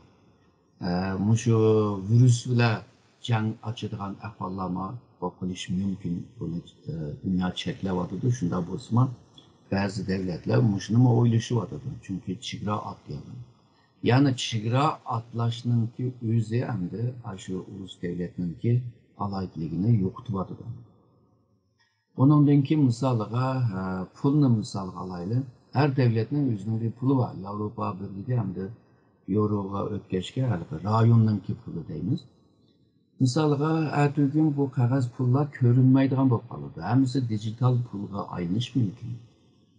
ئە، مۇشۇ ۋىرۇس بىلەن جەڭ ئاچىدىغان ئەھۋاللارمۇ بولۇپ قېلىشى مۇمكىن. بۇنى، ئە، دۇنيا چەكلەۋاتىدۇ. شۇنداق بولسىمۇ، بەزى دۆلەتلەر مۇشۇنىمۇ ئويلىشىۋاتىدۇ. چۈنكى چېگرا ئاتلىيالايدۇ. يەنى چېگرا ئاتلاشنىڭكى ئۆزى ئەمدى ئاشۇ ئۇلۇس دۆلەتنىڭكى ئالاھىدىلىكىنى يوقىتىۋاتىدۇ. ئۇنىڭدىن كېيىن مىسالىغا، ھە، پۇلنى مىسالغا ئالايلى. ھەر دۆلەتنىڭ ئۆزىنىڭ بىر پۇلى بار. ياۋروپا بىرلىكى ھەمدە ياۋروغا ئۆتكەچكە ھېلىقى رايوننىڭكى پۇلى دەيمىز. مىسالغا، ئەتىگۈن بۇ قەغەز پۇللار كۆرۈنمەيدىغان بولۇپ قالىدۇ. ھەممىسى دىجىتال پۇلغا ئايلىنىشى مۇمكىن.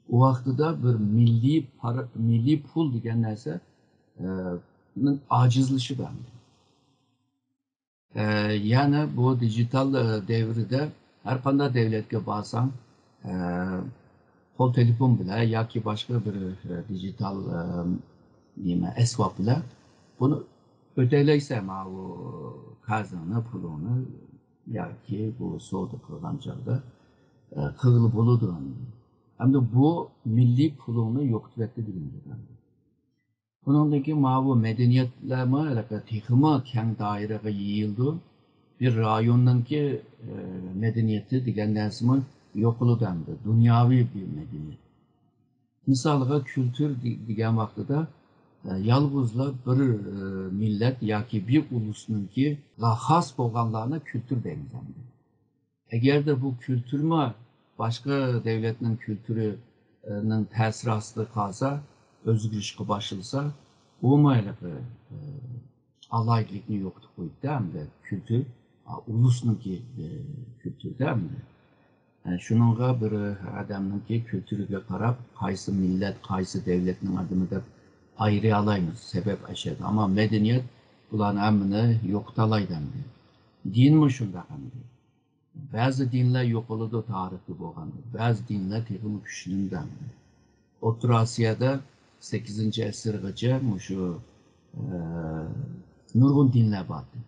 ئۇ ۋاقتىدا بىر مىللىي پارا-، مىللىي پۇل دېگەن نەرسە، ئە، نىڭ ئاجىزلىشىدۇ ئەمدى. ئە، يەنە بۇ دىجىتال، ئە، دەۋرىدە ھەر قانداق دۆلەتكە بارساڭ، ئە، قول تېلېفون بىلەن ياكى باشقا بىر، ئە، دىجىتال، ئە، نېمە، ئەسۋاب بىلەن بۇنى ئۆتەيلەيسەن، ماۋۇ قەرزىڭنى، پۇلۇڭنى ياكى بۇ سودا قىلغان چاغدا، ئە، قىلغىلى بولىدۇ. ئەمدى بۇ مىللىي پۇلۇڭنى يوقىتىۋەتتى دېگەن گەپ ئەمدى. ئۇنىڭدىن كېيىن ماۋۇ مەدەنىيەتلەرمۇ ھېلىقى تېخىمۇ كەڭ دائىرىگە يېيىلىدۇ. بىر رايوننىڭكى، ئە، مەدەنىيىتى دېگەن نەرسىمۇ يوقىلىدۇ ئەمدى. دۇنياۋى بىر مەدەنىيەت. مىسالغا، كۈلتۈر دې-، دېگەن ۋاقتىدا، يالغۇزلا بىر مىللەت ياكى بىر ئۇلۇسنىڭكىلا خاس بولغانلارنى كۈلتۈر دەيمىز ئەمدى. ئەگەردە بۇ كۈلتۈرمۇ باشقا دەۋلەتنىڭ كۈلتۈرىنىڭ تەسىرى ئاستىدا قالسا، ئۆزگىرىشكە باشلىسا، ئۇمۇ ھېلىقى ئالاھىدىلىكنى يوقىتىپ قويىدۇ ئەمدى. كۈلتۈر ئۇلۇسنىڭكى كۈلتۈردە ئەمدى. شۇنىڭغا بىر ئادەمنىڭكى كۈلتۈرىگە قاراپ، قايسى مىللەت، قايسى دەۋلەتنىڭ ئادىمى دەپ ئايرىيالايمىز. سەۋەب ئاشۇ. ئەمما مەدەنىيەت بۇلارنى ھەممىنى يوقىتالايدۇ ئەمدى. دىنمۇ شۇنداق ئەمدى. بەزى دىنلار يوقىلىدۇ تارىختا بولغاندەك، بەزى دىنلار تېخىمۇ كۈچلىنىدۇ ئەمدى. ئوتتۇرا ئاسىيادا سەككىزىنچى ئەسىرغىچە مۇشۇ، ئە، نۇرغۇن دىنلار بار ئىدى.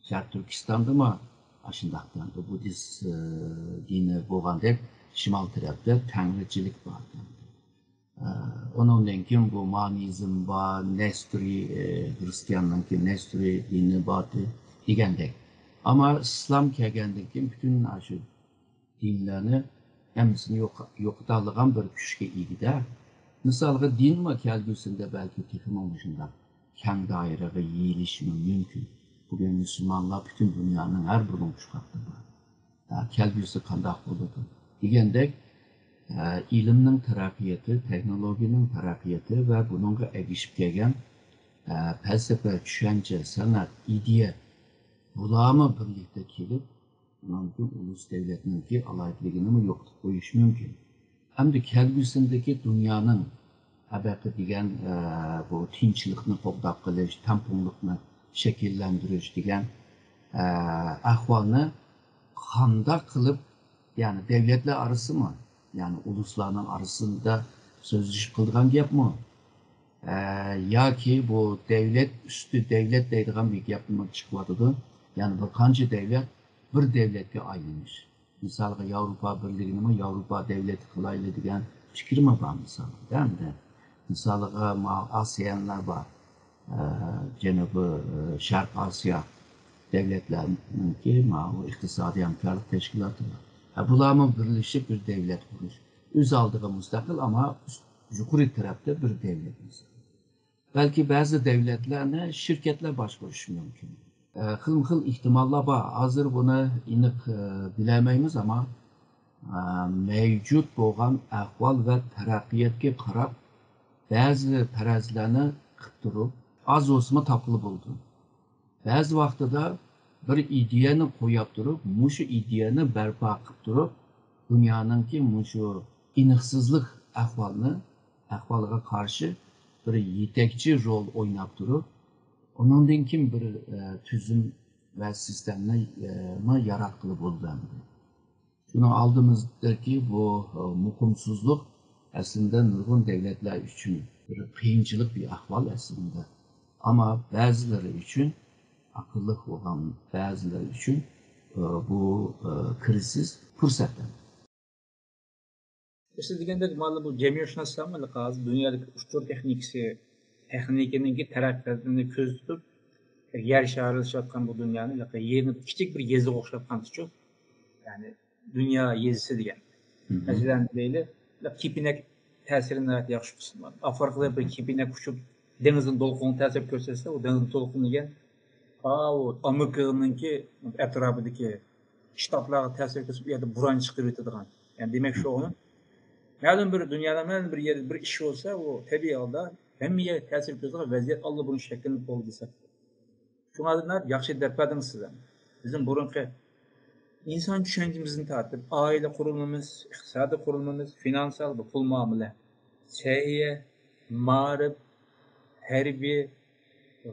شەرقىي تۈركىستاندىمۇ ئاشۇنداق ئەمدى بۇددىست، ئە، دىنى بولغاندەك، شىمال تەرەپتە تەڭرىچىلىك بار ئىدى. ئە، ئۇنىڭدىن كېيىن بۇ مانىزم بار، نەستۇرىي، ئە، خرىستىياننىڭكى نەستۇرىي دىنى بار ئىدى دېگەندەك. ئەمما ئىسلام كەلگەندىن كېيىن پۈتۈن ئاشۇ دىنلارنى ھەممىسىنى يوق-، يوقىتالىغان بىر كۈچكە ئىگىدە. مىسالغا، دىنمۇ كەلگۈسىدە بەلكى تېخىمۇ مۇشۇنداق كەڭ دائىرىگە يېيىلىشى مۇمكىن. بۈگۈن مۇسۇلمانلار پۈتۈن دۇنيانىڭ ھەر بىر بۇلۇڭ پۇچقاقتا بار. ھە، كەلگۈسى قانداق بولىدۇ؟ دېگەندەك، ھە، ئىلىمنىڭ تەرەققىياتى، تېخنولوگىيەنىڭ تەرەققىياتى ۋە بۇنىڭغا ئەگىشىپ كەلگەن، ھە، پەلسەپە، چۈشەنچە، سەنئەت، ئىدىيە، بۇلارمۇ بىرلىكتە كېلىپ، ئۇنىڭدىن كېيىن ئۇلۇس دەۋلەتنىڭكى ئالاھىدىلىكىنىمۇ يوقىتىپ قويۇشى مۇمكىن. ئەمدى كەلگۈسىدىكى دۇنيانىڭ ئەبەقى دېگەن، ئە، بۇ تىنچلىقنى قوغداپ قېلىش، تەڭپۇڭلۇقنى شەكىللەندۈرۈش دېگەن، ئە، ئەھۋالنى قانداق قىلىپ، يەنى دەۋلەتلەر ئارىسىمۇ، يەنى ئۇلۇسلارنىڭ ئارىسىدا سۆزلىشىپ قىلىدىغان گەپمۇ؟ ئە، ياكى بۇ دەۋلەت ئۈستى دەۋلەت دەيدىغان بىر گەپمۇ چىقىۋاتىدۇ. يەنى بىر قانچە دەۋلەت بىر دەۋلەتكە ئايلىنىش. مىسالغا، ياۋروپا بىرلىكىنىمۇ ياۋروپا دەۋلىتى قىلايلى دېگەن پىكىرمۇ بار مىسالغا، ئەمدى. مىسالغا، ما-، ئاسىيانلار بار. ئە، جەنۇبىي، ئە، شەرق ئاسىيا دەۋلەتلەرنىڭكى ماۋۇ ئىقتىسادىي ھەمكارلىق تەشكىلاتى بار. ھە، بۇلارمۇ بىرلىشىپ بىر دەۋلەت قۇرۇش. ئۆز ئالدىغا مۇستەقىل، ئەمما ئۈست-، يۇقىرى تەرەپتە بىر دەۋلەت مىسال. بەلكى بەزى دەۋلەتلەرنى شىركەتلەر باشقۇرۇشى مۇمكىن. ئە، خىلمۇ خىل ئېھتىماللار بار. ھازىر بۇنى ئېنىق، ئە، بىلەلمەيمىز، ئەمما، ئە، مەۋجۇت بولغان ئەھۋال ۋە تەرەققىياتقا قاراپ بەزى پەرەزلەرنى قىلىپ تۇرۇپ، ئاز بولسىمۇ تاپقىلى بولىدۇ. بەزى ۋاقتىدا بىر ئىدىيەنى قويۇپ تۇرۇپ، مۇشۇ ئىدىيەنى بەرپا قىلىپ تۇرۇپ، دۇنيانىڭكى مۇشۇ ئېنىقسىزلىق ئەھۋالنى، ئەھۋالىغا قارشى بىر يېتەكچى رول ئويناپ تۇرۇپ، ئۇنىڭدىن كېيىن بىر، ئە، تۈزۈم ۋە سىستېمىنى، ئە، ياراتقىلى بولىدۇ ئەمدى. شۇنىڭ ئالدىمىزدىكى بۇ، ئە، مۇقىمسىزلىق ئەسلىندە نۇرغۇن دەۋلەتلەر ئۈچۈن بىر قىيىنچىلىق، بىر ئەھۋال ئەسلىندە. ئەمما بەزىلىرى ئۈچۈن، ئەقىللىق بولغان بەزىلەر ئۈچۈن، ئە، بۇ، ئە، كىرىزىس پۇرسەت. سىز دېگەندەك، مانا بۇ جەمئىيەتشۇناسلارمۇ ھازىر دۇنيادىكى ئۇچۇر تېخنىكىسى، تېخنىكىنىڭكى تەرەققىياتىنى كۆزىتىپ، يەر شارىلىشىۋاتقان بۇ دۇنيانى يەنە كىچىك بىر يېزىغا ئوخشاتقانچۇ؟ يەنى دۇنيا يېزىسى دېگەن. مم. مەسىلەن، دەيلى، كېپىنەك تەسىرى ناھايىتى ياخشى قىلسۇن. ئافرىقىدا بىر كېپىنەك ئۇچۇپ، دېڭىزنىڭ دولقۇنىغا تەسىر كۆرسەتسە، ئۇ دېڭىزنىڭ دولقۇنى دېگەن، ئاۋۇ ئامېرىكىنىڭكى ئەتراپىدىكى شتاتلارغا تەسىر كۆرسىتىپ، ئۇ يەردە بوران چىقىرىۋېتىدىغان. يەنى دېمەك شۇ، مەلۇم بىر دۇنيادا مەلۇم بىر يەردە بىر ئىش بولسا، ئۇ تەبىئىي ھالدا ھەممە يەرگە تەسىر كۆرسىتىدىغان ۋەزىيەت ئاللىبۇرۇن شەكىللىنىپ بولدى دېسەك. شۇڭا ھازىر ناھايىتى ياخشى دەپ بەردىڭىز سىز ھەم. بىزنىڭ بۇرۇنقى ئىنسان چۈشەنچىمىزدىن تارتىپ، ئائىلە قۇرۇلمىمىز، ئىقتىسادىي قۇرۇلمىمىز، فىنانسىيال، بۇ پۇل مۇئامىلە، سەھىيە، مائارىپ، ھەربىي،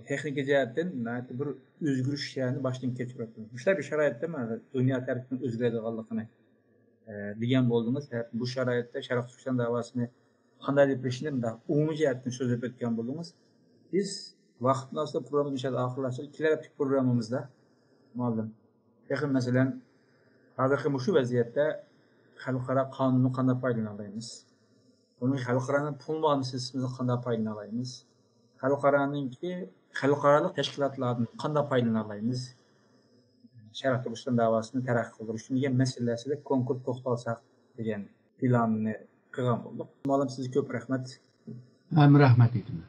تېخنىكا جەھەتتىن ناھايىتى بىر ئۆزگىرىشلەرنى باشتىن كەچۈرۈۋاتىمىز. مۇشۇنداق بىر شارائىتتا مانا دۇنيا تەرتىپىنىڭ ئۆزگىرىدىغانلىقىنى، ئە، دېگەن بولدىڭىز. ھە، بۇ شارائىتتا شەرقىي تۈركىستان داۋاسىنى قانداق ئېلىپ بېرىشنى مۇنداق ئومۇمىي جەھەتتىن سۆزلەپ ئۆتكەن بولدىڭىز. بىز ۋاقىت مۇناسىۋەت پروگراممىنى ئىنشاللا ئاخىرلاشتۇرۇپ، كېلەر ھەپتىلىك پروگراممىمىزدا، مۇئەللىم، تېخى مەسىلەن، ھازىرقى مۇشۇ ۋەزىيەتتە خەلقئارا قانۇندىن قانداق پايدىلانا ئالايمىز؟ بۇنىڭ خەلقئارانىڭ پۇل مۇئامىلە سىستېمىسىدىن قانداق پايدىلانا ئالايمىز؟ خەلقئارانىڭكى، خەلقئارالىق تەشكىلاتلاردىن قانداق پايدىلانا ئالايمىز؟ شەرقىي تۈركىستان داۋاسىنى تەرەققىي قىلدۇرۇشتىن دېگەن مەسىلىسىدە كونكرېت توختالساق دېگەن پىلاننى قىلغان بولدۇق. مۇئەللىم، سىزگە كۆپ رەھمەت. ھەم رەھمەت ئېيتىمەن.